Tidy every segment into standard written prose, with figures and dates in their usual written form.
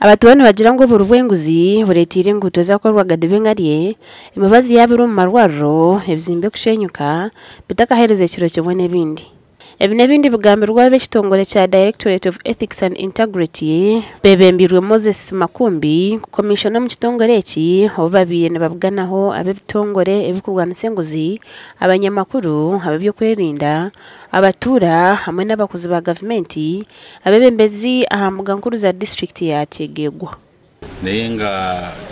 Abatuura nibagira ngu oburi bw'enguzi bureeteire enguuto zaakorwa gadibe-ngarye, emibazi yaabura omu marwariro, ebizimbe kushenyuka bitakaheereza ekiro kimwe n'ebindi. Ebi n'ebindi bigambirwe ab'ekitongore kya Directorate of Ethics and Integrity beebembeirwe Moses Makumbi, Komishona omu kitongore eki obu babaire nibabuganaho ab'ebitongore ebirikurwanisa enguzi, abanyamakuru, ab'ebyokwerinda, abatuura hamwe n'abakozi ba gavumenti Abeebembezi aha mbuga nkuru za disiturikiti ya Kyegegwa. Naye nga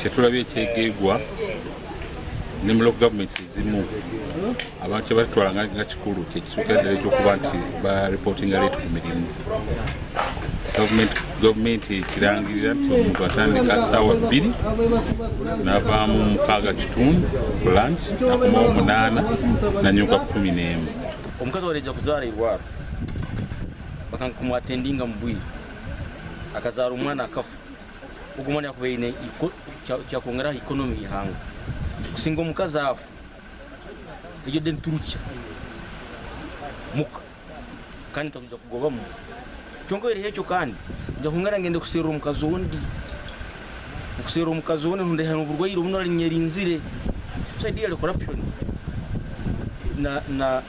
kyetulabye Kyegegwa ne mu local governments ezimu abantu kyebatutwala nga kikulu kyekisookera ddala ekyokuba nti ba reportinga late ku mirimu. Gavumenti ekirangirira nti omuntu atandika saawa bbiri navaamu 6:15 for lunch nakomawo 8 nanyuka 11. Omukazi owareija kuzaara eirwaro bakanga kumwatendinga omu bwire, akazaara omwana akafa, ogwo omwana yakubaire aine ekyakwongyera aha economy y'eihanga kusinga omukazi afa. Egyo de nturukya muka kandi ntakwija kugobamu. Kyonka oihireho ekyo kandi nja kwongera ngende kuserura omukazi ondi. Okuserura omukazi ondi ngu ndaiha n'oburwaire obu nari nyerinzire. So ideally corruption na na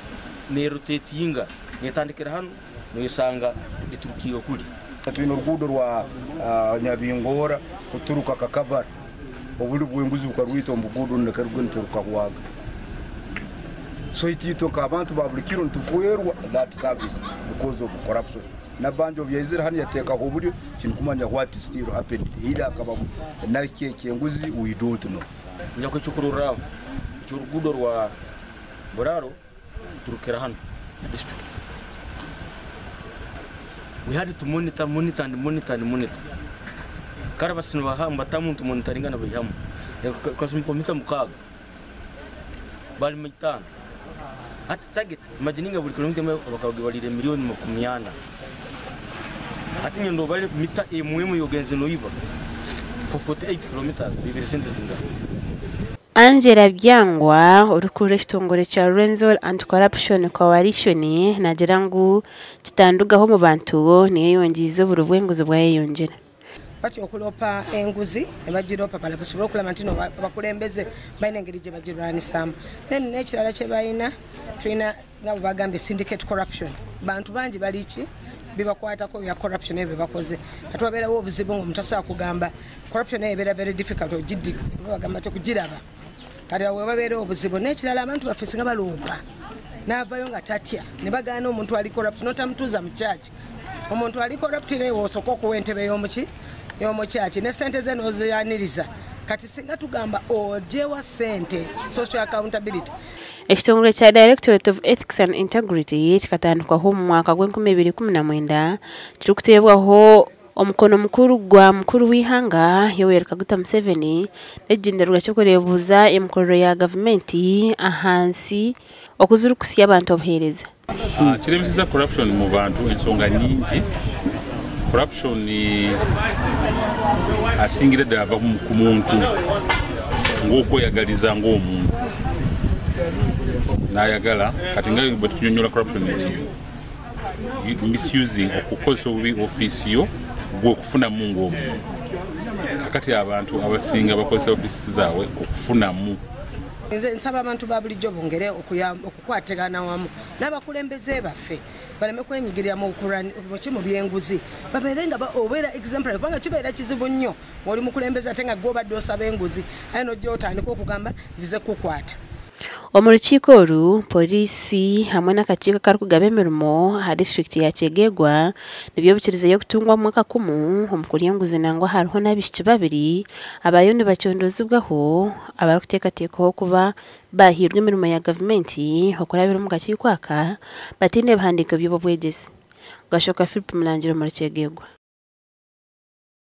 nerotatinga. Netandikira hanu noyesanga eturukiire kuri. Twine oruguudo rwa Nyabingoora kuturuka Kakabara, oburi bw'enguzi bukarwita omu buguudo rwe niturukahwaga. So itwe nk'abantu ba buri kiro nitufeerwa that service because of corruption. Nabbanja obu yaizire hanu yateekaho oburyo tindikumanya what still happened either akaba naki eky'enguzi we don't know. Nja kuha ekyokurorraho eky'oruguudo rwa Buraaro kuturukira hanu ha district. We had to monitor, monitor and monitor and monitor. Kare basi nibaha nibatamu nitumonitaringa nibaihamu. Ekasumi mita 6 balima 5. Hati target imagininga buri kilomita emwe bakaba bagibariire 40 million. Hati nyenda obare mita emwe emwe yogenze noiba for 48 kilometers bibire sente zingana. Angela Byangwa orikukurira ekitongore kya Rwenzori Anti-Corruption Coalition naagira ngu kitandugaho omu bantu niyo eyongiize oburi bw'enguzi bwayeyongyera. Batyo okulopa enguzi ne bagiropa basobole okulaba nti no abakulembeze balina engeri gye bagirwanisaamu. Then n'ekirala kye balina, tulina nga bwe bagambye syndicate corruption. Bantu bangi bali ki bibakwatako bya corruption ebyo bakoze, ate wabeerawo obuzibu nga omuntu asobola kugamba corruption eyo ebeera very difficult ogidi bagamba ti okugiraba. Kati awo webabeera obuzibu. N'ekirala, abantu baffe singa baloopa n'avayo nga tatya ne bagaana omuntu ali corrupt n'otamutuuza mu kyaki. Omuntu ali corrupt naye wosooka okuwa entebe y'omuki y'omukyaki ne sente ze n'oziyaniriza. Kati singa tugamba ogyewa sente, social accountability. Ekitongore kya Directorate of Ethics and Integrity kikatandikwaho omu mwaka gw'e2019 kirikuteebwaho omukono mukuru gwa mukuru w'eihanga Yoweri Kaguta Museveni n'ekigyendererwa ky'okureebuuza emikorere ya gavumenti ahansi oku zirikusya abantu obuheereza. Kiremeseza corruption mu bantu ensonga nyingi. Corruption asingira ddala ava ku muntu ng'okweyagaliza ng'omuntu n'ayagala. Kati nga bwe tunyonyola corruption nti misusing, okukozesa obubi ofiisi yo gwe okufunamu ng'omuntu. Kakati abantu abasinga bakozesa ofiisi zaabwe okufunamu. Nze nsaba abantu ba bulijjo bongere okukwatagana wamu n'abakulembeze baffe, baleme kwenyigirira mu byenguzi, babeere nga obeera exemplary, kubanga kibeera kizibu nnyo oli mukulembeze ate nga gwobadde osaba enguzi, aye nojja otandika okugamba nzize kukwata. Omu rukiiko oru, poliisi hamwe n'akakiiko akarikugaba emirimo aha disitulikiti ya Kyegegwa nibyo bikirizeyo kutungwa omu mwaka kumu omu kurya enguzi. Nangwa hariho n'abaishiki babiri abayo nibacondozibwaho abarikuteekateekwaho kuba bahiirwe emirimo ya gavumenti okurabira omu kakiiko aka bataine bihandiiko by'obwegyese. Gashoka Philip Mulangira omuri Kyegegwa.